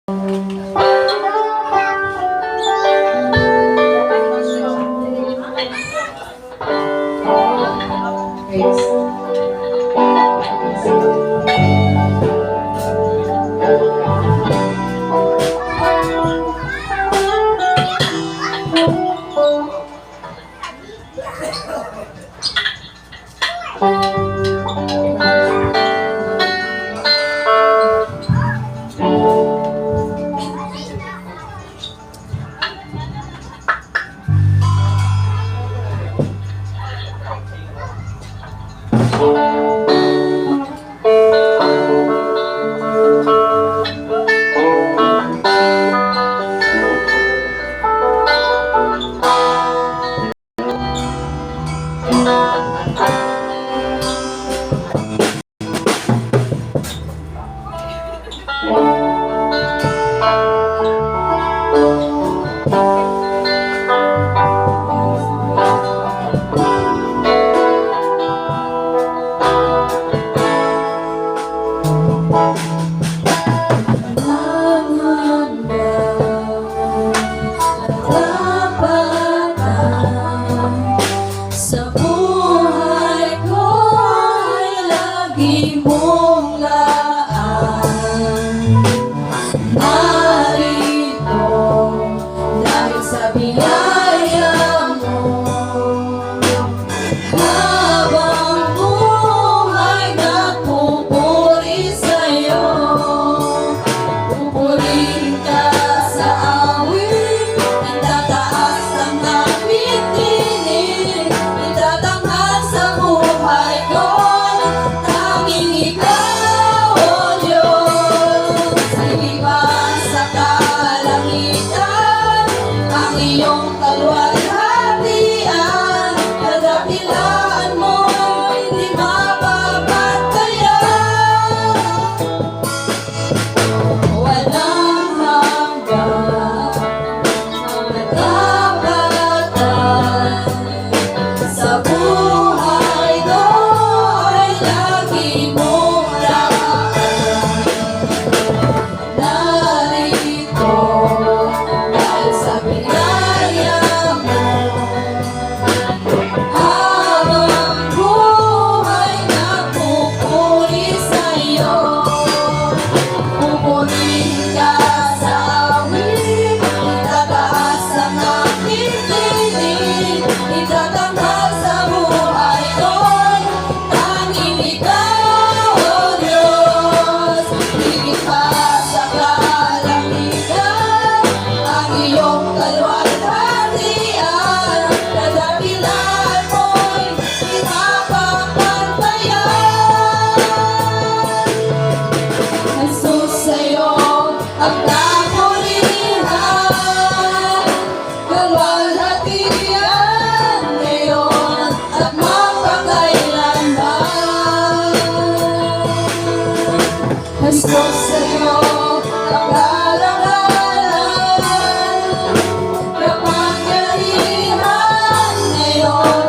Praise. Sa buhay ko ay lagi mong laan. Narito dahil sa biyaya mo. Habang buhay nagpupuri sa'yo. Pupurihin ka sa awit. Itataas ang aking tinig. Itatanghal sa buhay ko. Tanging ikaw, O Diyos. Higit pa sa kalangitan ang iyong kaluwalhatian. Kadakilaan mo'y di mapapantayan. Walang hanggan katapatan. Sa buhay ko ay lagi mong laan. Narito dahil sa biyaya mo. Habang buhay nagpupuri sa'yo. Pupurihin ka sa awit. Itataas ang aking tinig. Itatanghal sa buhay ko. Tanging ikaw, O Diyos. Higit pa sa kalangitan ang iyong kaluwalhatian. Kadakilaan mo'y di mapapantayan. Jesus, sa'yo ang kapurihan, kaluwalhatian, ngayon at magpakailanman. Jesus, sa'yo ang karangalan, kapangyarihan, ngayon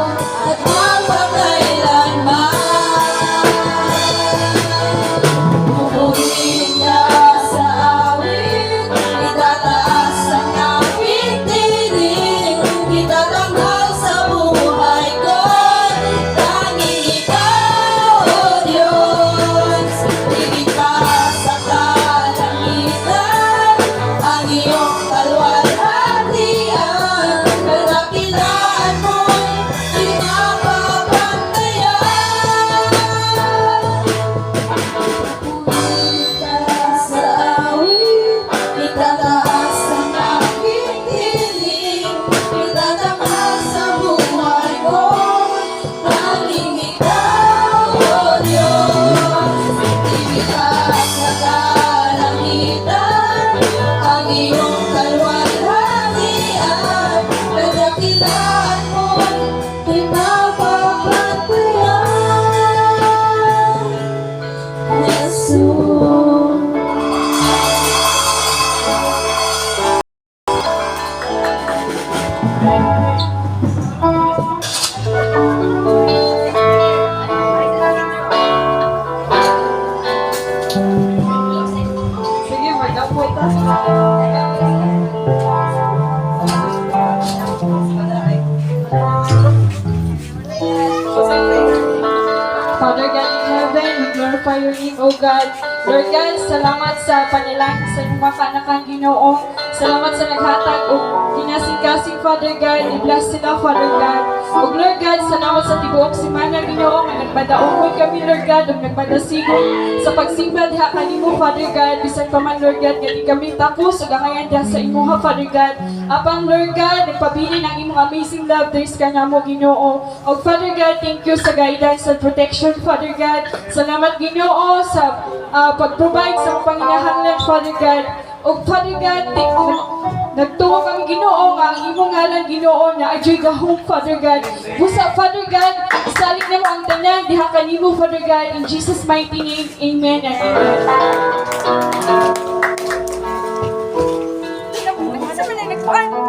at magpakailanman. Pupurihin ka sa awit. Itataas ang aking tinig. Itatanghal sa buhay ko. Tanging ikaw, O Diyos. Higit pa sa Puta. Father God in heaven, we glorify your name, O God. Lord God, salamat sa panalangin sa inyong mga kaanakan, Ginoo. Salamat sa naghatag og kinasing-kasing, Father God. I-bless sila, Father God. Ug Lord God, salamat sa tibuok simana, Ginoo, nga nagmadaogon kami, Lord God, ug nagmadasigon sa pagsimba diha kanimo, Father God. Bisan pa man, Lord God, nga di kami takos ug angayan diha sa imuha, Father God. Apang, Lord God, nagpabilin ang imong amazing love diri sa kanamo, Ginoo. Ug Father God, thank you sa guidance and protection, Father God. Salamat, Ginoo, sa pag-provide sa panginahanglan, Father God. Ug Father God, nagtuo kami, Ginoo, nga ang imong ngalan, Ginoo, na adyo'y gahom, Father God. Busa, Father God, isalig namo ang tanan diha kanimo, Father God. In Jesus' mighty name, amen and amen. Sa man nagkuan.